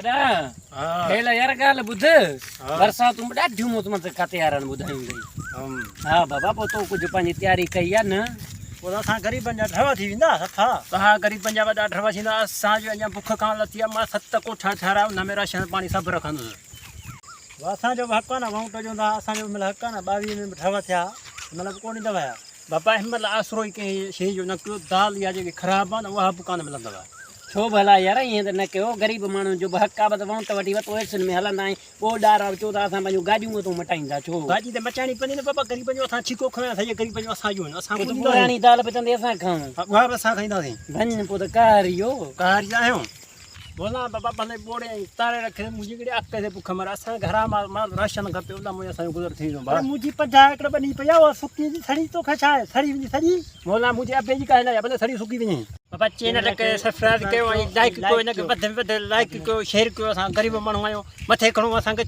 وڏا هيل يار ڳالهه ٻڌ برساتون به ڏاڍيون موسم تي کاتي وارن ٻڌايون اٿئي. ها بابا پوء تو ڪجهه پنهنجي تياري ڪئي آ نه؟ پوء ته اسان غريبن جا ڍؤ ٿي ويندا صفا. توهان غريبن جا وڏا ڍؤ ٿيندا اسان جو اڃا بک ڪانه لٿي آ مان ست ڪوٺا ٺهرايا ان ۾ راشن پاڻي سڀ رکندس. اسان جو به حق آ نه وونٽ جو ته اسان جو به مل حق آ نه 22 ۾ به ڍؤ ٿيا هن مهل به ڪونه ڏيندا هيا. بابا هن مهل آسرو ئي ڪنهن شيء جو نه ڪيو دال اها جيڪي خراب آ نه اها به ڪانه ملندو. ڇو ڀلا يار ائين ته نه ڪيو غريب ماڻهن جو به حق آ بس وونٽ وٺي وتو ايسن ۾ هلندا ۽ پوء ڏارا به چئو ته اسان پنهنجون گاڏيون وتو مٽائيندا ڇو. گاڏي ته مچائڻي پوندي نه بابا غريبن جو اسان ڇڪو کڻي اسان جي غريبن جو اسان جو آهن اسان پوء ته پراڻي دال به چوندي اسان کائون. ها اها به اسان کائينداسين. وڃ پوء ته قهريو. قهري ته آهيون. مولا بابا ڀلي ٻوڙي ۽ تاري رکي منهنجي ڪهڙي اک تي بک مر اسان کي گهران مال مال راشن کپي ان مان اسان جو گذر ٿي ويندو پر منهنجي 50 ايڪڙ ٻني پئي آهي اها سڪي ويندي سڙي توکي ڇا آهي سڙي ويندي سڄي. مولا منهنجي ابي جي ڪا نه آهي ڀلي سڙي سڪي وڃي. بابا چينل کي سبسڪرائب ڪيو ۽ لائيڪ ڪيو هن کي وڌ ۾ وڌ لائيڪ ڪيو شيئر ڪيو اسان غريب ماڻهو آهيون مٿي کڻو اسان کي.